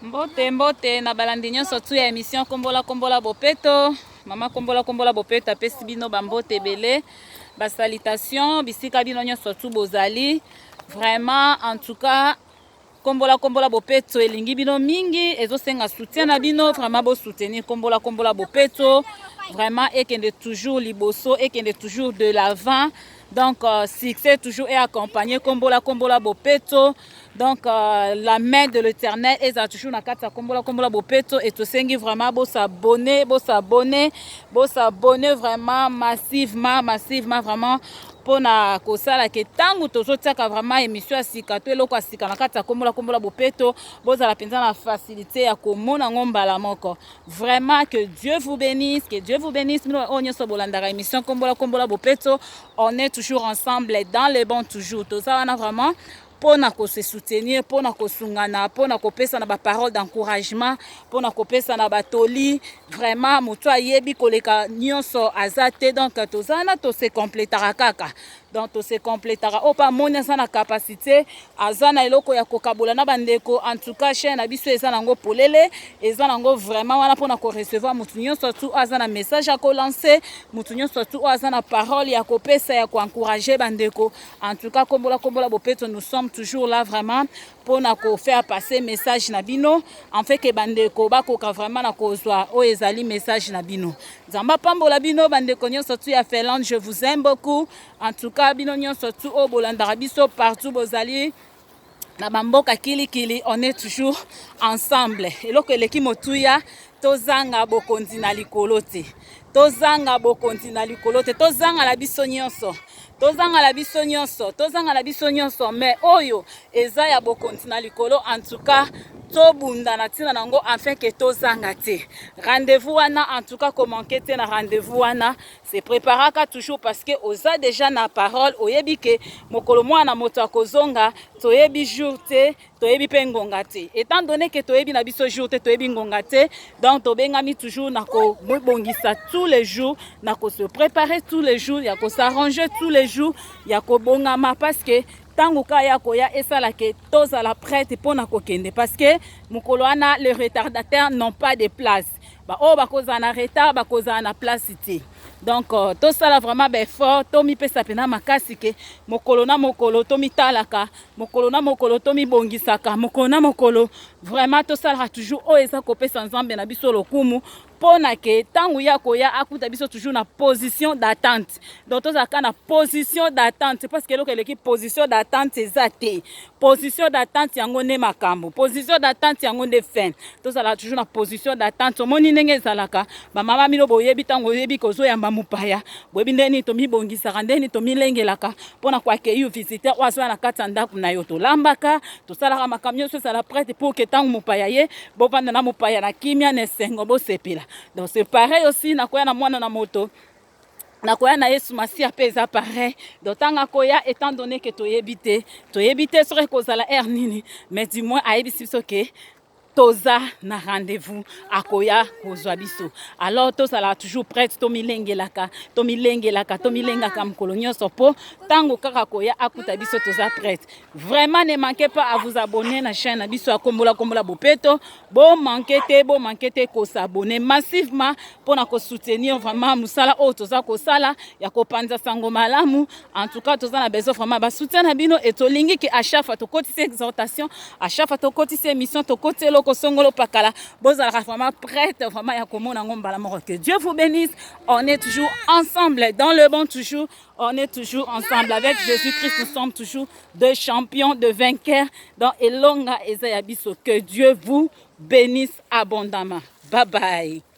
Mbote mbote na balandi nyonso tu ya emission Kombola Kombola Bopeto. Mama Kombola Kombola Bopeto apesi bino bambote ebele, basalutation bisika bino nyonso tu bozali. Vraiment en tout cas Kombola Kombola Bopeto elingi bino mingi, ezosenga soutien na bino, vraiment bo soutenir Kombola Kombola Bopeto. Vraiment ekende toujours liboso, ekende toujours de l'avant. Donc succès toujours et accompagné Kombola Kombola Bopeto. Donc la main de l'Éternel eza toujours na kati ya Kombola Kombola Bopeto et tosengi vraiment bo s'abonner, bo s'abonner, bo s'abonner vraiment massivement, massivement vraiment mpona kosala ke ntango tozotiaka vraiment émission ya sika to eloko ya sika na kati ya Kombola Kombola Bopeto, bozala mpenza na facilité ya komona yango mbala moko. Vraiment, que Dieu vous bénisse, que Dieu vous bénisse. Bino oyo nyonso bolandaka émission Kombola Kombola Bopeto, on est toujours ensemble dans le bon toujours. Toza wana vraiment mpona kose soutenir, mpona kosungana, mpona kopesa na baparole d'encouragement, mpona kopesa na batoli. Vraiment moto ayebi koleka nyonso aza te. Donc toza wana, tose complétaka kaka. Donc tose complétaka. Oyo mpe amoni aza na capacité, aza na eloko ya kokabola na bandeko, en tout cas chaîne na biso eza nango polele, eza nango vraiment wana mpona korecevoir motu nyonso tu oyo aza na message ya kolancer, motu nyonso tu oyo aza na parole ya kopesa, ya koencourager bandeko. En tout cas Kombola Kombola Bopeto, nous sommes toujours là vraiment mpona kofaire passer message na bino, en fait ke bandeko bakoka vraiment na kozwa oyo ezali message na bino. Nzambe apambola bino, bandeko nyonso tu ya Finlande. Je vous aime beaucoup. En tout cas bino nyonso tu oyo bolandaka biso partout bozali na bamboka kilikili, on est toujours ensemble. Eloko eleki motuya, tozanga bokonzi na likolo te, tozanga bokonzi na likolo te, tozanga na biso nyonso, tozanga na biso nyonso, tozanga na biso nyonso. Mais oyo eza ya bokonzi na likolo, en tout cas tobunda na ntina nango afin ke tozanga te rendez-vous wana. En tout cas komanquer te na rendez-vous wana. Se préparaka toujours parce que oza déjà na parole, oyebi ke mokolo mwana moto akozonga. Toyebi jour te, toyebi mpe ngonga te. Étant donné ke toyebi na biso jour te, toyebi ngonga te, donc tobengami toujours na komibongisa tous les jours, na kose préparer tous les jours, ya kosarranger tous les jours, ya kobongama, parce que ntango ka ya koya esalaka tozala prête mpona kokende, parce que mokolo wana les retardataires n'ont pas de place. Baoyo bakozala na retard bakozala na place te. Donc tosala vraiment baeffort, tomipesa mpena makasi ke mokolo na mokolo tomitalaka, mokolo na mokolo tomibongisaka, mokolo na mokolo vraiment tosalaka toujours oyo eza kopesa Nzambe na biso lokumu, mpo na ke ntango ya koya akuta biso toujours na position d'attente. Donc tozalaka na position d'attente, parce que eloko eleki position d'attente eza te. Position d'attente yango nde makambo, position d'attente yango nde fin. Tozalaka toujours na position d'attente. Omoni ndenge ezalaka, bamama bino boyebi, ntango oyebi kozoyamba mopaya, boyebi ndenge nini tomibongisaka, ndenge nini tomilengelaka mpona koaccueillir visiteur oyo azoya na kati ya ndako na yo. Tolambaka, tosalaka makambo nyonso ezala prête pour ke ntango mopaya ye, bovanda na mopaya na kimia, na esengo, bosepela. Donc c'est pareil aussi nakoya na mwana na moto, nakoya na Yesu Masiya mpe eza pareil. Donc ntango akoya, étant donné ke toyebi te, toyebi te soki ekozala heure nini, mais du moins ayebisi biso ke toza na rendez-vous, akoya kozwa biso. Alors tozala toujours prête, tomilengelaka, tomilengelaka, tomilengaka mokolo nyonso, mpo ntango kaka koya akuta biso toza prête. Vraiment, ne manquez pas à vous abonner na chaîne na biso ya Kombola Kombola Bopeto. Bomanquer te, bomanquer te kos'abonner massivement mpona kosoutenir vraiment mosala oyo toza kosala ya kopanza sango malamu. En tout cas toza na besoin vraiment basoutien na bino e tolingi ke à chaque fois tokotisi exhortation, à chaque fois tokotisi émission, tokoti eloko songolo pakala, bozalaka vraiment prête vraiment ya komona yango mbala moko. Que Dieu vous bénisse. On est toujours ensemble dans le bon toujours, on est toujours ensemble avec Jésus-Christ. Nous sommes toujours des champions, de vainqueurs. Donc elonga eza ya biso. Que Dieu vous bénisse abondamment. Bye bye.